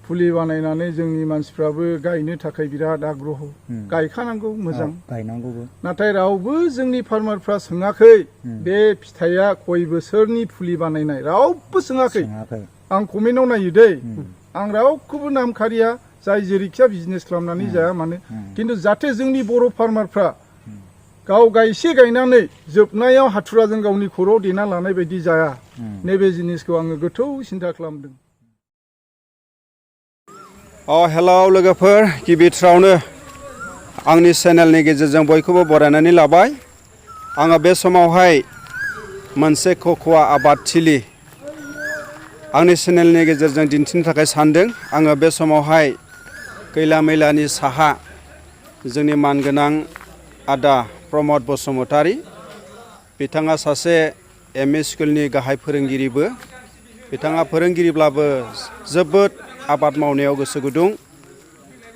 फुलि बानायनानै जोंनि मानसिफ्राबो गायनो थाखाय बिराद आग्रह गायखानांगौ मोजां गायनांगौबो नाथाय रावबो जोंनि फार्मारफ्रा सोङाखै बे फिथाइया खय बोसोरनि फुलि बानायनाय रावबो सोङाखै आं कमेन्टआव नायो दै आं रावखौबो नाम खारिया जाय जेरैखिया बिजनेस खालामनानै जाया मानो खिन्थु जाहाथे जोंनि बर' फार्मारफ्रा गाव गायसे गायनानै जोबनायाव हाथुराजों गावनि खर'आव देना लानाय बायदि जाया नैबे जिनिसखौ आङो गोथौ सिन्था खालामदों। हेलौ लोगोफोर गिबिथारावनो आंनि चेनेलनि गेजेरजों बयखौबो बरायनानै लाबाय। आङो बे समावहाय मोनसे कक'आ आबादथिलि आंनि चेनेलनि गेजेरजों दिन्थिनो थाखाय सानदों। आङो बे समावहाय खैला मैलानि साहा जोंनि मानगोनां आदा प्रमद बसुमतारी बिथाङा सासे एमइ स्कुलनि गाहाय फोरोंगिरिबो बिथाङा फोरोंगिरिब्लाबो जोबोद आबाद मावनायाव गोसो गुदुं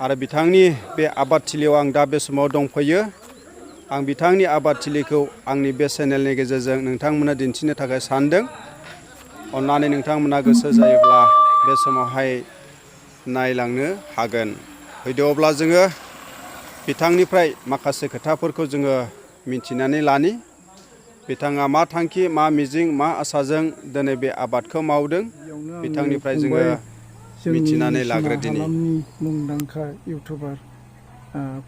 आरो बिथांनि बे आबादथिलियाव आं दा बे समाव दंफैयो। आं बिथांनि आबादथिलिखौ आंनि बे चेनेलनि गेजेरजों नोंथांमोननो दिन्थिनो थाखाय सानदों। अन्नानै नोंथांमोना गोसो जायोब्ला बे समावहाय नायलांनो हागोन। फैदो अब्ला जोङो बिथांनिफ्राय माखासे खोथाफोरखौ जोङो मिथिनानै लानि। बिथाङा मा थांखि मा मिजिं मा आसाजों दिनै बे आबादखौ मावदों बिथांनिफ्राय जोङो मिथिनानै लाग्रोदिनि। मुंदांखा इउटुबार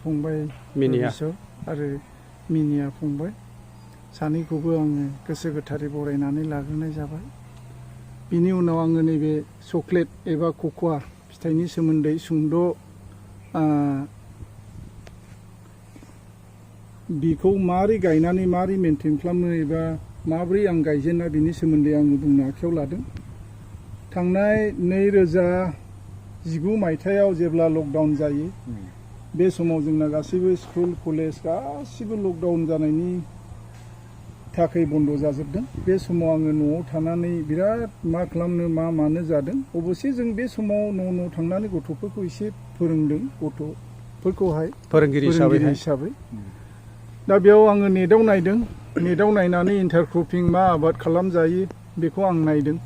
फंबाय मिनिया आरो मिनिया फंबाय सानैखौबो आङो गोसो गोथारै बरायनानै लाग्रोनाय जाबाय। बिनि उनाव आङो नैबे चक्लेट एबा कक'आ फिथाइनि सोमोन्दै सुंद' बिखौ मारै गायनानै मारै मेनटेन खालामो एबा माब्रै आं गायजेना बिनि सोमोन्दै आङो बुंनो आखायाव लादों। थांनाय 2019 मायथाइयाव जेब्ला लकडाउन जायो बे समाव जोंना गासैबो स्कुल कलेज गासिबो लकडाउन जानायनि थाखाय बन्द जाजोबदों। बे समाव आङो न'आव थानानै बिराद मा खालामनो मा मानो जादों। अबसे जों बे समाव न' थांनानै गथ'फोरखौ एसे फोरोंदों गथ'फोरखौहाय फोरोंगिरि हिसाबै। दा बेयाव आङो नेटआव नायदों। नेटआव नायनानै इन्टारक्रपिं मा आबाद खालामजायो बेखौ आं नायदों।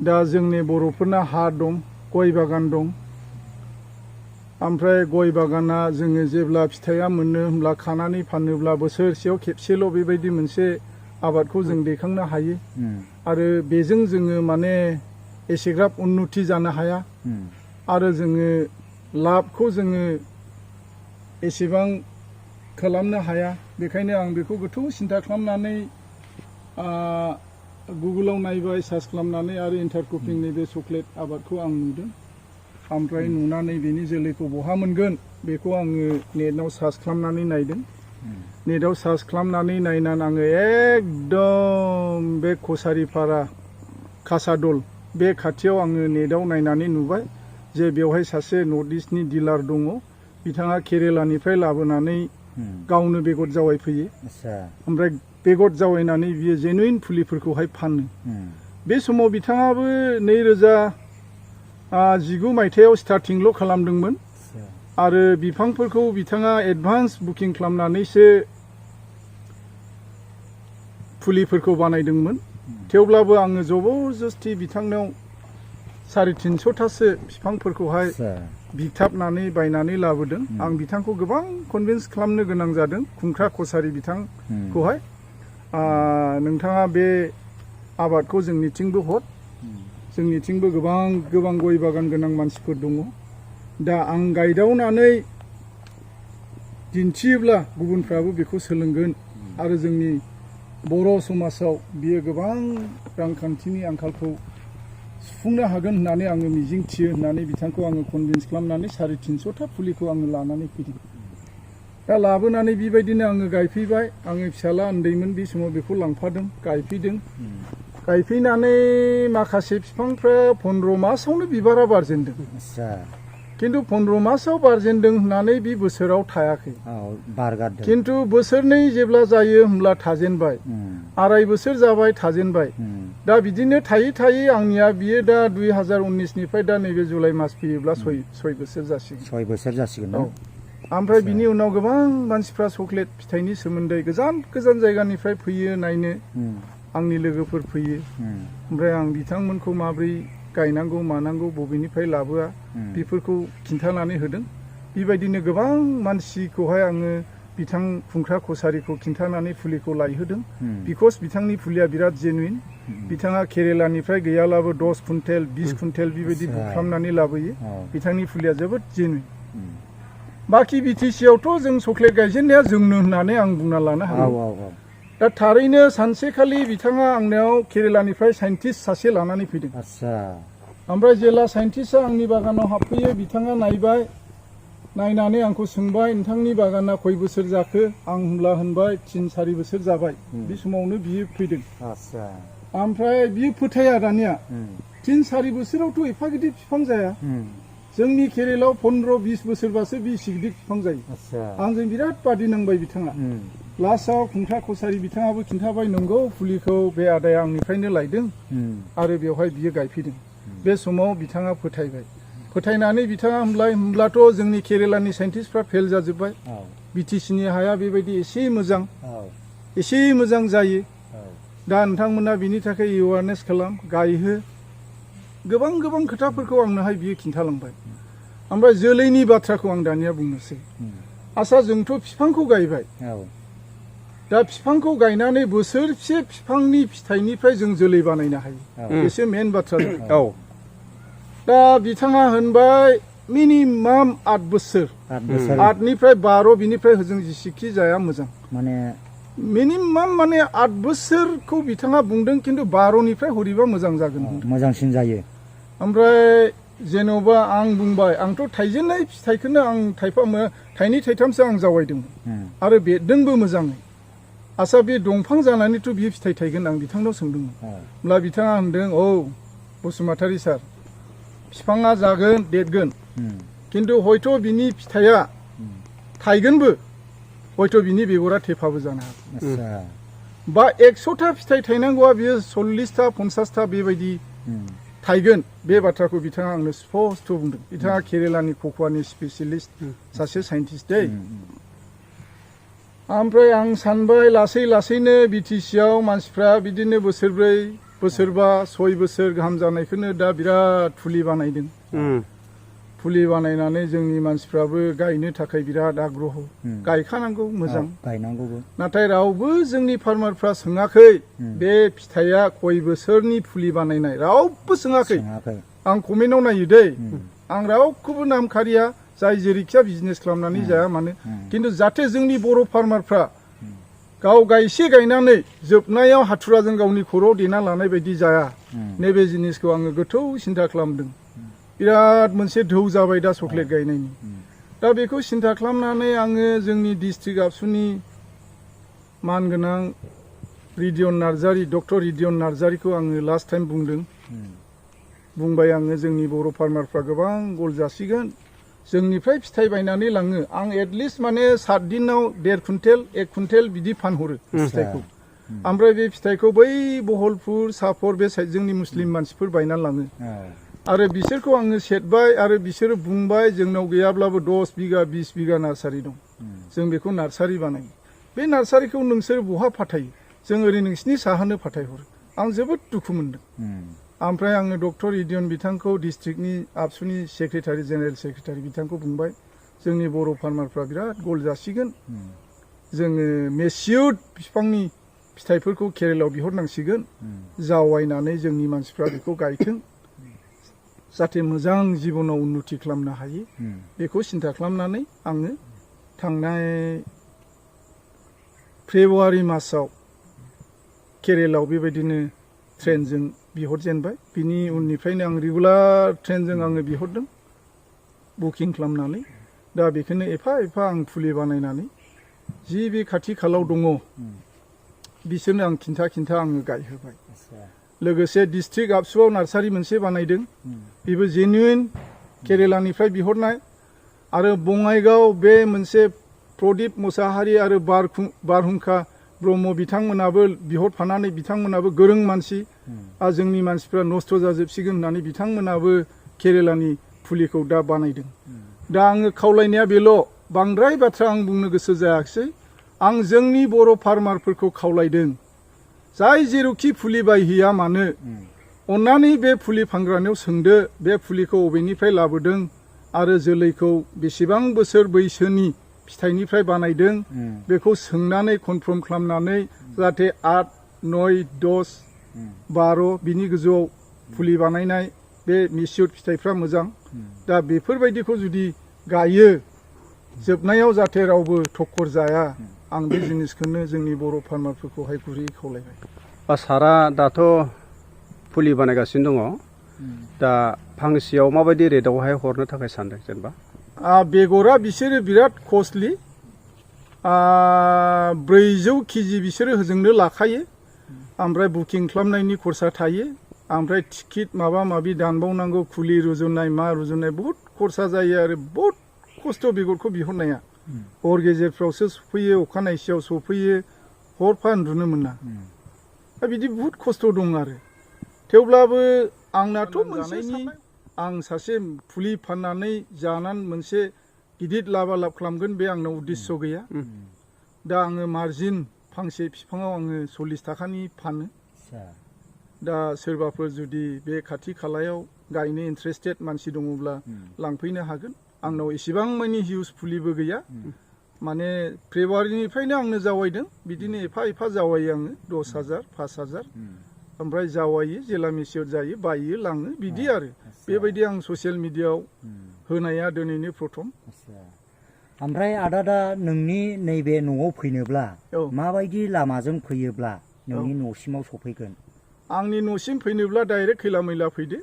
दा जोंनि बर'फोरना हा दं गय बागान दं। ओमफ्राय गय बागाना जोङो जेब्ला फिथाइया मोनो होमब्ला खानानै फानोब्ला बोसोरसेयाव खेबसेल' बेबायदि मोनसे आबादखौ जों दैखांनो हायो आरो बेजों जोङो माने एसेग्राब उन्नति जानो हाया आरो जोङो लाबखौ जोङो एसेबां खालामनो हाया। बेखायनो आं बेखौ गोथौ सिन्था खालामनानै गुगोलाव नायबाय सार्च खालामनानै आरो इन्टारक्रपिंनि बे चक्लेट आबादखौ आं नुदों। ओमफ्राय नुनानै बेनि जोलैखौ बहा मोनगोन बेखौ आङो नेटआव सार्च खालामनानै नायदों। नेटआव सार्च खालामनानै नायनानै आङो एकदम बे कसारिपारा कासादल बे खाथियाव आङो नेटआव नायनानै नुबाय जे बेवहाय सासे नर्थ इस्टनि डिलार दङ। बिथाङा केरेलानिफ्राय लाबोनानै गावनो बेगर जावायफैयो। ओमफ्राय बेगर जावायनानै बियो जेनुइन फुलिफोरखौहाय फानो। बे समाव बिथाङाबो 2019 मायथाइयाव स्टार्टिंल' खालामदोंमोन आरो बिफांफोरखौ बिथाङा एडभान्स बुकिं खालामनानैसो फुलिफोरखौ बानायदोंमोन। थेवब्लाबो आङो जबरदस्ति बिथांनाव 350-थासो बिफांफोरखौहाय बिथाबनानै बायनानै लाबोदों। आं बिथांखौ गोबां कनभिन्स खालामनो गोनां जादों। खुंख्रा कसारि बिथांखौहाय नोंथाङा बे आबादखौ जोंनिथिंबो हर। जोंनिथिंबो गोबां गय बागान गोनां मानसिफोर दङ। दा आं गायदावनानै दिन्थियोब्ला गुबुनफ्राबो बेखौ सोलोंगोन आरो जोंनि बर' समाजाव बियो गोबां रांखान्थिनि आंखालखौ सुफुंनो हागोन होननानै आङो मिजिंथियो होननानै बिथांखौ आङो कनभिन्स खालामनानै 350-था फुलिखौ आङो लानानै फैदों। दा लाबोनानै बेबायदिनो आङो गायफैबाय। आङो फिसाला उन्दैमोन बे समाव बेखौ लांफादों गायफैदों। गायफैनानै माखासे बिफांफ्रा 15 मासावनो बिबारा बारजेनदों। खिन्थु 15 मासाव बारजेनदों होननानै बे बोसोराव थायाखै। खिन्थु बोसोरनै जेब्ला जायो होमब्ला थाजेनबाय। 2.5 बोसोर जाबाय थाजेनबाय। दा बिदिनो थायै थायै आंनिया बियो दा 2019निफ्राय दा नैबे जुलाइ मास फैयोब्ला 6 बोसोर जासिगोन। 6 बोसोर जासिगोन। औ। ओमफ्राय बिनि उनाव गोबां मानसिफ्रा चक्लेट फिथाइनि सोमोन्दै गोजान जायगानिफ्राय फैयो नायनो। आंनि लोगोफोर फैयो। ओमफ्राय आं बिथांमोनखौ माब्रै गायनांगौ मानांगौ बबेनिफ्राय लाबोआ बेफोरखौ खिन्थानानै होदों। बेबायदिनो गोबां मानसिखौहाय आङो बिथां खुंख्रा कसारिखौ खिन्थानानै फुलिखौ लायहोदों। बिकज बिथांनि फुलिया बिराद जेनुइन। बिथाङा केरेलानिफ्राय गैयाब्लाबो 10 कुइन्टेल 20 कुइन्टेल बेबायदि बुख्रामनानै लाबोयो। बिथांनि फुलिया जोबोद जेनुइन। बाखि बिटिसि आवथ' जों चक्लेट गायजेननाया जोंनो होननानै आं बुंना लानो हायो। दा थारैनो सानसेखालि बिथाङा आंनाव केरेलानिफ्राय साइन्टिस्ट सासे लानानै फैदों। ओमफ्राय जेला साइन्टिस्टआ आंनि बागानाव हाबफैयो बिथाङा नायबाय, नायनानै आंखौ सोंबाय नोंथांनि बागाना खय बोसोर जाखो? आं होनबाय 3-4 बोसोर जाबाय। बे समावनो बियो फैदों। ओमफ्राय बियो फोथाया दानिया 3-4 बोसोरावथ' एफा गिदिर बिफां जाया। जोंनि केरेलाव 15-20 बोसोरबासो बिसि गिदिर बिफां जायो। आंजों बिराद बादि नांबाय बिथाङा। लास्टआव खुंख्रा कसारि बिथाङाबो खिन्थाबाय नंगौ फुलिखौ बे आदाया आंनिफ्रायनो लायदों आरो बेवहाय बियो गायफैदों। बे समाव बिथाङा फोथायबाय। फोथायनानै बिथाङा होमब्लाथ' जोंनि केरेलानि साइन्टिस्टफ्रा फेल जाजोब्बाय। बिटिसिनि हाया बेबायदि एसे मोजां जायो। दा नोंथांमोना बिनि थाखाय एवारनेस खालाम, गायहो। गोबां खोथाफोरखौ आंनोहाय बियो खिन्थालांबाय। ओमफ्राय जोलैनि बाथ्राखौ आं दानिया बुंनोसै। आसा जोंथ' बिफांखौ गायबाय। दा बिफांखौ गायनानै बोसोरसे बिफांनि फिथाइनिफ्राय जों जोलै बानायनो हायो। बेसो मेन बाथ्रा। दा बिथाङा होनबाय मिनिमाम 8 बोसोर 8निफ्राय 12 बिनिफ्राय होजों जेसेखि जाया मोजां। मिनिमाम 8 बोसोरखौ बिथाङा बुंदों, खिन्थु 12निफ्राय हरिबा मोजां जागोन, मोजांसिन जायो। ओमफ्राय जेन'बा आं बुंबाय आंथ' थाइजेननाय फिथाइखौनो आं थाइनै थाइथामसो आं जावायदोंमोन आरो बेरदोंबो मोजाङै। आसा बे दंफां जानानैथ' बियो फिथाइ थायगोन आं बिथांनाव सोंदोंमोन। होमब्ला बिथाङा होनदों औ बसुमतारी सार, बिफाङा जागोन देरगोन, खिन्थु हयथ' बिनि फिथाइया थाइगोनबो, हयथ' बिनि बेगरा थेफाबो जानो हागौ। बा 100टा फिथाइ थायनांगौआ बियो 40टा 50टा बेबायदि थाइगोन। बे बाथ्राखौ बिथाङा आंनो स्पष्ट बुंदों। बिथाङा केरेलानि कक'आनि स्पेसियेलिस्ट सासे साइन्टिस्ट दै। ओमफ्राय आं सानबाय लासैनो बिटिसिआव मानसिफ्रा बिदिनो बोसोरब्रै बोसोरबा 6 बोसोर गाहाम जानायखौनो दा बिराद फुलि बानायदों। फुलि बानायनानै जोंनि मानसिफ्राबो गायनो थाखाय बिराद आग्रह। गायखानांगौ मोजां, गायनांगौबो। नाथाय रावबो जोंनि फार्मारफ्रा सोङाखै बे फिथाइया खय बोसोरनि फुलि बानायनाय, रावबो सोङाखै। आं कमेन्टआव नायो दै, आं रावखौबो नाम खारिया, जाय जेरैखिया बिजनेस खालामनानै जाया मानो, खिन्थु जाहाथे जोंनि बर' फार्मारफ्रा गाव गायसे गायनानै जोबनायाव हाथुराजों गावनि खर'आव देना लानाय बायदि जाया, नैबे जिनिसखौ आङो गोथौ सिन्था खालामदों। बिराद मोनसे ढौ जाबाय दा चक्लेट गायनायनि। दा बेखौ सिन्था खालामनानै आङो जोंनि डिस्ट्रिक्ट आबसुनि मानगोनां डक्टर रिदियन नार्जारिखौ आङो लास्ट टाइम बुंबाय आङो जोंनि बर' फार्मारफ्रा गोबां गल जासिगोन, जोंनिफ्राय फिथाइ बायनानै लाङो। आं एटलिस्ट 7 दिनाव 1.5 कुइन्टेल 1 कुइन्टेल बिदि फानहरो फिथाइखौ। ओमफ्राय बे फिथाइखौ बै बहलपुर सापर बे साइड जोंनि मुस्लिम मानसिफोर बायनानै लाङो। आरो बिसोरखौ आङो सेदबाय आरो बिसोरो बुंबाय जोंनाव गैयाब्लाबो 10 बिगा 20 बिगा नार्सारि दं, जों बेखौ नार्सारि बानायो। बे नार्सारिखौ नोंसोर बहा फाथायो? जों ओरै नोंसिनि साहानो फाथायहरो। आं जोबोद दुखु मोनदों। ओमफ्राय आङो डक्टर रिदियन बिथांखौ डिस्ट्रिक्टनि आबसुनि सेक्रेटारि जेनेरेल सेक्रेटारि बिथांखौ बुंबाय जोंनि बर' फार्मारफ्रा बिराद गल जासिगोन, जोङो मेसिउर्ड बिफांनि फिथाइफोरखौ केरेलायाव बिहरनांसिगोन, जावायनानै जोंनि मानसिफ्रा बेखौ गायथों, जाहाथे मोजां जिबनाव उन्नति खालामनो हायो। बेखौ सिन्था खालामनानै आङो थांनाय फेब्रुवारि मासाव केरेलायाव बेबायदिनो ट्रेनजों बिहरजेनबाय। बिनि उननिफ्रायनो आं रेगुलार ट्रेनजों आङो बिहरदों बुकिं खालामनानै। दा बेखौनो एफा आं फुलि बानायनानै जि बे खाथि खालाव दङ बिसोरनो आं खिन्था आङो गायहोबाय। लोगोसे डिस्ट्रिक्ट आबसुआव नार्सारि मोनसे बानायदों, बेबो जेनुइन केरेलानिफ्राय बिहरनाय। आरो बङाइगाव बे मोनसे प्रदीप मुसाहारि आरो बारहुंखा ब्रह्म बिथांमोनाबो बिहरफानानै, बिथांमोनाबो गोरों मानसि, आरो जोंनि मानसिफ्रा नस्थ' जाजोबसिगोन होननानै बिथांमोनाबो केरेलानि फुलिखौ दा बानायदों। दा आङो खावलायनाया बेल', बांद्राय बाथ्रा आं बुंनो गोसो जायाखिसै। आं जोंनि बर' फार्मारफोरखौ खावलायदों, जाय जेरावखि फुलि बायहैया मानो अन्नानै बे फुलि फानग्रानियाव सोंदो बे फुलिखौ बबेनिफ्राय लाबोदों आरो जोलैखौ बेसेबां बोसोर बैसोनि फिथाइनिफ्राय बानायदों बेखौ सोंनानै कनफार्म खालामनानै जाहाथे 8, 9, 10, 12 बिनि गोजौआव फुलि बानायनाय बे मिसिउर फिथाइफ्रा मोजां दा बेफोरबायदिखौ जुदि गायो जोबनायाव जाहाथे रावबो ठक्कर जाया आं बे जिनिसखौनो जोंनि बर' फार्मारफोरखौहाय गुरै खावलायबाय। सारा दाथ' फुलि बानायगासिनो दङ दा फांसेयाव माबायदि रेटआवहाय हरनो थाखाय सानदों जेनेबा? बेगरा बिसोरो बिराद कस्टलि 400 केजि बिसोरो होजोंनो लाखायो ओमफ्राय बुकिं खालामनायनि खरसा थायो ओमफ्राय टिकेट माबा माबि दानबावनांगौ फुलि रुजुनाय मा रुजुनाय बहुद खरसा जायो आरो बहुद खस्थ' बेगरखौ बिहरनाया हर गेजेरफ्रावसो सफैयो अखानायसेयाव सफैयो हरफा उन्दुनो मोना दा बिदि बहुद खस्थ' दं आरो थेवब्लाबो आंनाथ' मोनसे आं सासे फुलि फाननानै जानानै मोनसे गिदिर लाबा लाब खालामगोन बे आंनाव उद्देश्य गैया दा आङो मार्जिन फांसे बिफाङाव आङो 40 थाखानि फानो दा सोरबाफोर जुदि बे खाथि खालायाव गायनो इन्ट्रेस्टेड मानसि दङब्ला लांफैनो हागोन आंनाव एसेबां मानि हिउज फुलिबो गैया माने फेब्रुवारिनिफ्रायनो आंनो जावायदों बिदिनो एफा एफा जावायो आङो 10,000 5,000 ओमफ्राय जावायो जेला मिसिउर जायो बायो लाङो बिदि आरो बेबायदि आं ससियेल मिडियायाव होनाया दिनैनो प्रथम। ओमफ्राय आदा दा नोंनि नैबे न'आव फैनोब्ला माबायदि लामाजों फैयोब्ला नोंनि न'सिमाव सफैगोन? आंनि न'सिम फैनोब्ला डाइरेक्ट खैला मैला फैदो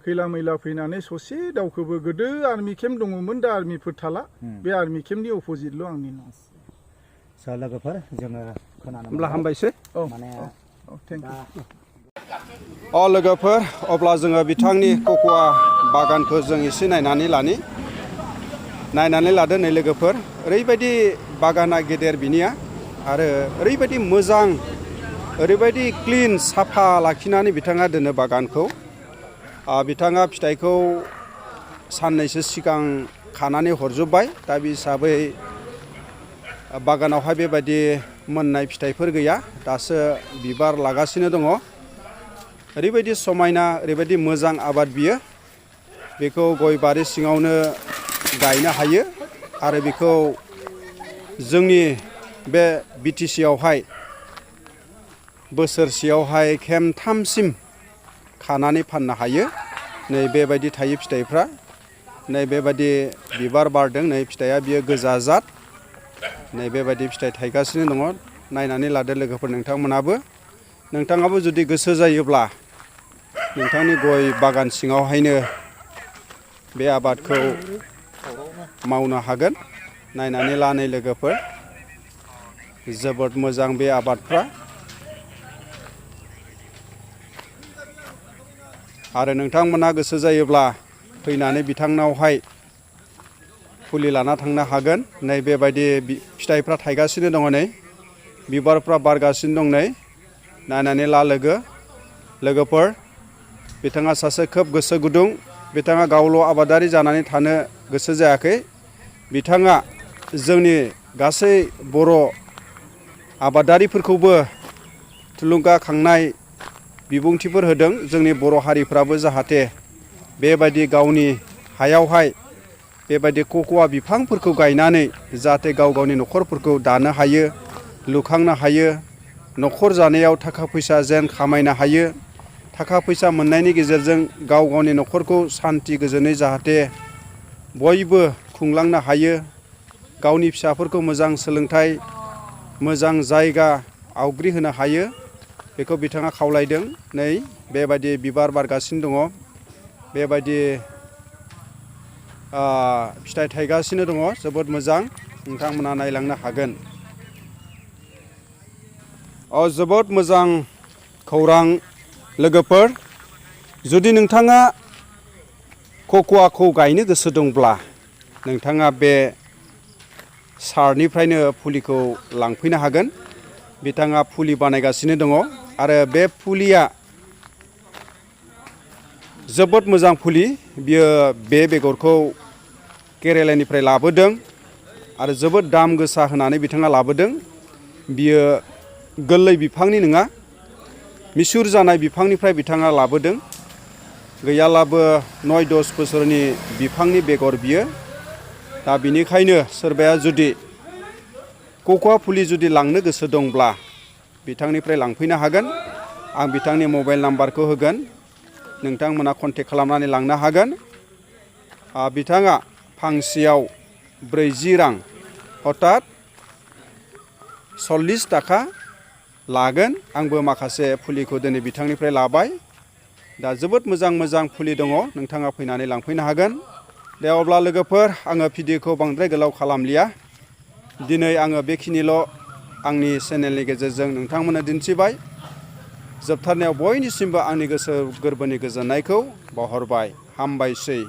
खैला मैला फैनानै ससे दावखोबो गोदो आर्मि केम्प दङमोन दा आर्मिफोर थाला बे आर्मि केम्पनि अपोजिटल' आंनि न'। लोगोफोर जोङो खोनानो होमब्ला हामबायसै माने लोगोफोर अब्ला जोङो बिथांनि कक'आ बागानखौ जों एसे नायनानै लादो नै लोगोफोर ओरैबायदि बागाना गेदेर बिनिया आरो ओरैबायदि मोजां ओरैबायदि क्लिन साफा लाखिनानै बिथाङा दोनो बागानखौ बिथाङा फिथाइखौ साननैसो सिगां खानानै हरजोब्बाय दा बे हिसाबै बागानावहाय बेबायदि मोननाय फिथाइफोर गैया दासो बिबार लागासिनो दङ ओरैबायदि समायना ओरैबायदि मोजां आबाद बियो बेखौ गय बारि सिङावनो गायनो हायो आरो बेखौ जोंनि बे BTC आवहाय बोसोरसेयावहाय खेमथामसिम खानानै फाननो हायो नै बेबायदि थायो फिथाइफ्रा नै बेबायदि बिबार बारदों नै फिथाइया बियो गोजा जात नै बेबायदि फिथाइ थायगासिनो दङ नायनानै लादो लोगोफोर नोंथाङाबो जुदि गोसो जायोब्ला नोंथांनि गय बागान सिङावहायनो बे आबादखौ मावनो हागोन नायनानै ला नै लोगोफोर जोबोद मोजां बे आबादफ्रा आरो नोंथांमोना गोसो जायोब्ला फैनानै बिथांनावहाय फुलि लाना थांनो हागोन नै बेबायदि फिथाइफ्रा थायगासिनो दङ नै बिबारफ्रा बारगासिनो दं नै नायनानै ला लोगोफोर बिथाङा सासे खोब गोसो गुदुं बिथाङा गावल' आबादारि जानानै थानो गोसो जायाखै बिथाङा जोंनि गासै बर' आबादारिफोरखौबो थुलुंगाखांनाय बिबुंथिफोर होदों जोंनि बर' हारिफ्राबो जाहाथे बेबायदि गावनि हायावहाय बेबायदि कक'आ बिफांफोरखौ गायनानै जाहाथे गावनि न'खरफोरखौ दानो हायो लुखांनो हायो न'खर जानायाव थाखा फैसा जेन खामायनो हायो थाखा फैसा मोननायनि गेजेरजों गावनि न'खरखौ सान्थि गोजोनै जाहाथे बयबो खुंलांनो हायो गावनि फिसाफोरखौ मोजां सोलोंथाइ मोजां जायगा आवग्रिहोनो हायो बेखौ बिथाङा खावलायदों नै बेबायदि बिबार बारगासिनो दङ बेबायदि फिथाइ थायगासिनो दङ जोबोद मोजां नोंथांमोना नायलांनो हागोन जोबोद मोजां खौरां लोगोफोर जुदि नोंथाङा कक'आखौ गायनो गोसो दंब्ला नोंथाङा बे सारनिफ्रायनो फुलिखौ लांफैनो हागोन बिथाङा फुलि बानायगासिनो दङ आरो बे फुलिया जोबोद मोजां फुलि बियो बे बेगरखौ केरेलानिफ्राय लाबोदों आरो जोबोद दाम गोसा होनानै बिथाङा लाबोदों बियो गोरलै बिफांनि नङा मिसुर जानाय बिफांनिफ्राय बिथाङा लाबोदों। गैयालाबो 9-10 बोसोरनि बिफांनि बेगर बियो। दा बिनिखायनो सोरबाया जुदि कक'आ फुलि जुदि लांनो गोसो दंब्ला बिथांनिफ्राय लांफैनो हागोन। आं बिथांनि मबाइल नाम्बारखौ होगोन, नोंथांमोना कन्टेक्ट खालामनानै लांनो हागोन। बिथाङा फांसेयाव 40 रां अर्थात 40 थाखा लागोन। आंबो माखासे फुलिखौ दिनै बिथांनिफ्राय लाबाय। दा जोबोद मोजां मोजां फुलि दङ, नोंथाङा फैनानै लांफैनो हागोन। दे अब्ला लोगोफोर, आङो भिडिअखौ बांद्राय गोलाव खालामलिया। दिनै आङो बेखिनिल' आंनि चेनेलनि गेजेरजों नोंथांमोननो दिन्थिबाय। जोबथारनायाव बयनिसिमबो आंनि गोसो गोरबोनि गोजोननायखौ बावहरबाय। हामबायसै।